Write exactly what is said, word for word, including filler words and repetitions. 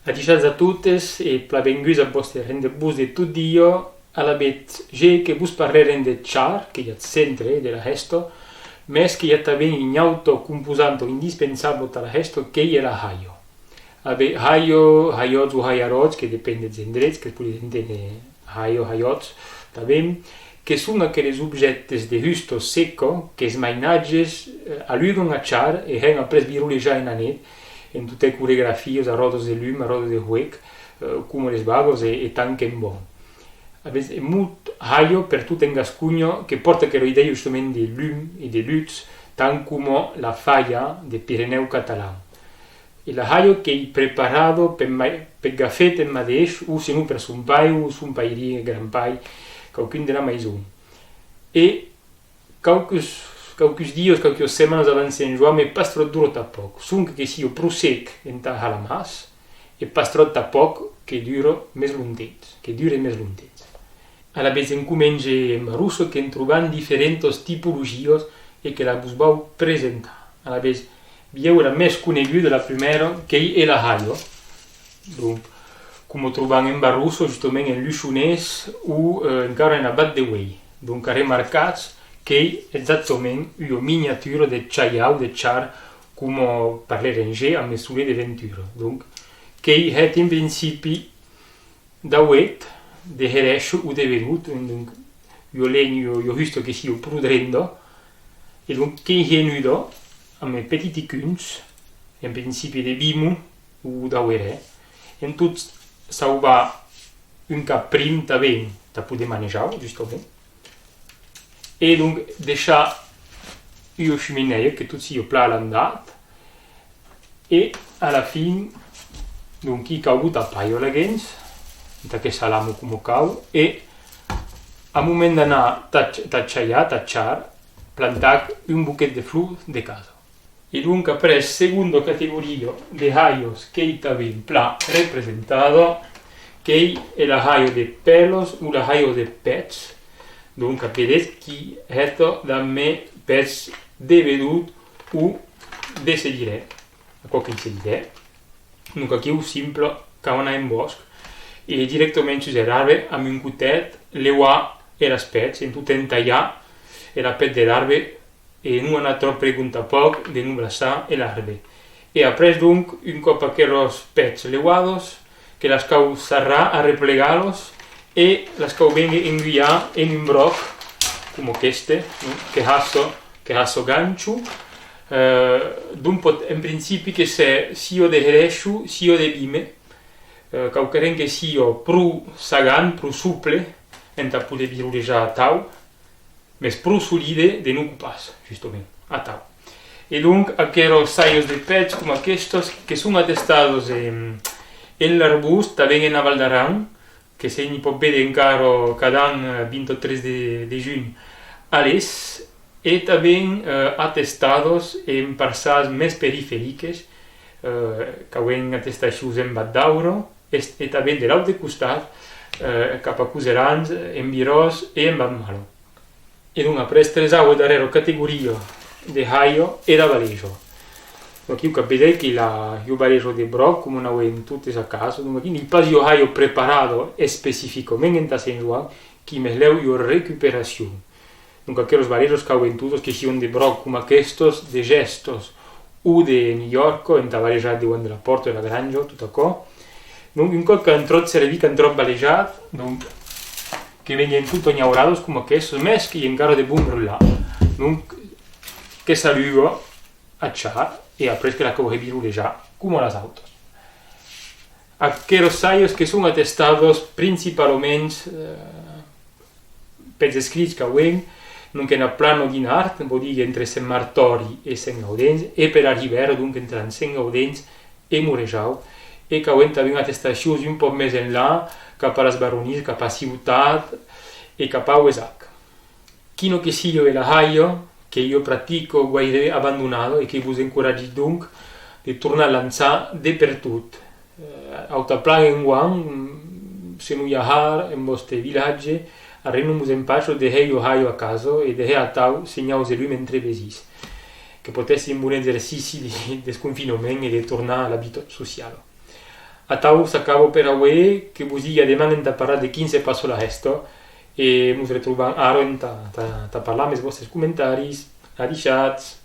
Adishatz a totes e plan venguts a vòste rendez-vous de tot dia. Alavetz, je que vos parlerem de char, que i a eth centre de la hèsta, mès que i a tanben un auto composanta indispensabla tà la hèsta, qu'ei era halha. Alavetz, halha, halhòts o halharòts, que depen des endrets, que podetz enténer halha, halhòts, tanben, que son aqueles objèctes de husta seca qu'es mainatges, eh, alugan a char e hèn après virolejar ena net, en tot hèr coregrafias a ròdas de lum, a ròdas de huec, eh, coma les vagas e, e tant que'n vòl. Alavetz, eth mot halha, pertot en Gasconha, que pòrta aquera idèa justament de lum e de lutz, tant coma la falla de Pirenèu catalan. E la halha qu'ei preparada per ma-, peth gafet en madeish, o senon per son pair o son pairin, gran-pair, quauqu'un de la maison. E quauques, quauques dias, quauques setmanas abans Sent Joan, mès pas tròp dura tanpòc. Sonque que sia pro sec entà har la maç, e pas tròp tanpòc que dura mès longtemps, que dure mès longtemps. Alavetz, en Comenge en Barossa que'n trobam diferentas tipologias e que la vos vau presentar. Alavetz, bilhèu era mès coneguda, la prumèra, qu'ei era halha. Donc, coma trobam en Barossa, justament en Luchonés o, eh, encara en Abat de Uei. Donc, arremarcatz qu'ei exactament ua miniatura de chalhau, de char, coma parlèrem je amb eth solet de Ventura. Donc, qu'ei hèt en principi d'auet, de herèisho o de venut, donc, ua lenha, ua, ua husta que sia pro drenda, e donc qu'ei henuda amb petiti cunhs, en principi de vimo o d'auerè, en tot sauvar un cap prim tanben tà poder manejar, justament. E donc deishar ua chuminèia que tot sia plan alandat, e a la fin, donc, i cau botar palha laguens, entà que s'alama coma cau, e a moment d'anar tà ch-, tà chalhar, tà char, plantar un boquet de flor de casa. E donc après, segonda categoria de halhas qu'ei tanben plan representada, qu'ei era halha de pèlas o la halha de pèths. Donc, aqueres qui hèta damb pèths de vedut o de cedirèr, aquò qu'ei cedirèr. Donc aquiu simple, cau anar en bòsc e directament sus er arbe amb un cotèth lheuar eras pèths, en tot en talhar era pèth der arbe e non anar tròp prigond tanpòc de non braçar er arbe. E après, donc, un còp aqueras pèths lheuadas, que las cau sarrar, arreplegar-las e las cau vénguer engulhar en un bròc, coma aqueste, non? Que hassa, que hassa gancho. Eh, donc pòt, en principi, que se, sia de herèisho, sia de vime, eh, quauquarren que sia pro sagant, pro sople, entà poder virolejar atau, mès pro solide de non copar-se, justament, atau. E donc, aqueras halhas de pèths coma aquestas, que son atestadas en, en l'Arboç, tanben ena Val d'Aran, que se n'i pòt véder encara cada an, eh, vint-e-tres de, de junh, a Les, e tanben, eh, atestadas en parças mès periferiques, eh, qu'avem atestacions en Vath d'Aura, e, e tanben de l'aute costat, eh, cap a Coserans, en Viròs e en Vath Malo. E donc après, tresau e darrèra categoria de halha, era valeja. Donc aquiu cap vedetz que la, ua valeja de bròc, coma n'avem totes a casa. Donc aquí n'i pas ua halha preparada especificament entà Sent Joan, qui mès lèu ua recuperacion. Donc aqueras valejas qu'avem totas, que sian de bròc coma aquestas, de Gestas o de New York, entà valejar deuant de la pòrta de la granja, tot aquò. Donc un còp qu'an tròp servit, qu'an tròp valejat, donc que vengen totas nhauradas coma aquestas, mès que i a encara de bon brutlar. Donc que s'aluga a char e après que la cau revirolejar coma las autas. Aqueras halhas que son atestadas principalament, eh, pels escrits qu'avem, donc ena Plana d'Inart, vòu díder entre Sent Martòri e Sent Gaudenç, e per Aribèra, donc entre Sent Gaudenç e Morejau, e qu'avem tanben atestacions un pauc mès enlà, cap a las Baronias, cap a Ciutat e cap a Auesac. Quina que sigue la halha, qu'ei ua practica guaireben abandonada e que vos encoratgi donc de tornar lançar de pertot. Eh, autaplan enguan, Se non i a har en vòste vilatge, arren non vos empachatz de hèr lo haio a casa e de hèr atau senhaus de lum entre vesins, que pòt èsser un bon exercici de desconfinament e de tornar a la vita sociala. Atau s'acaba per aué, que vos digi a deman entà parlar de quin se passa la hèsta, e mos retrobam ara entà, entà, entà parlar amb es vòstes comentaris. Adishatz!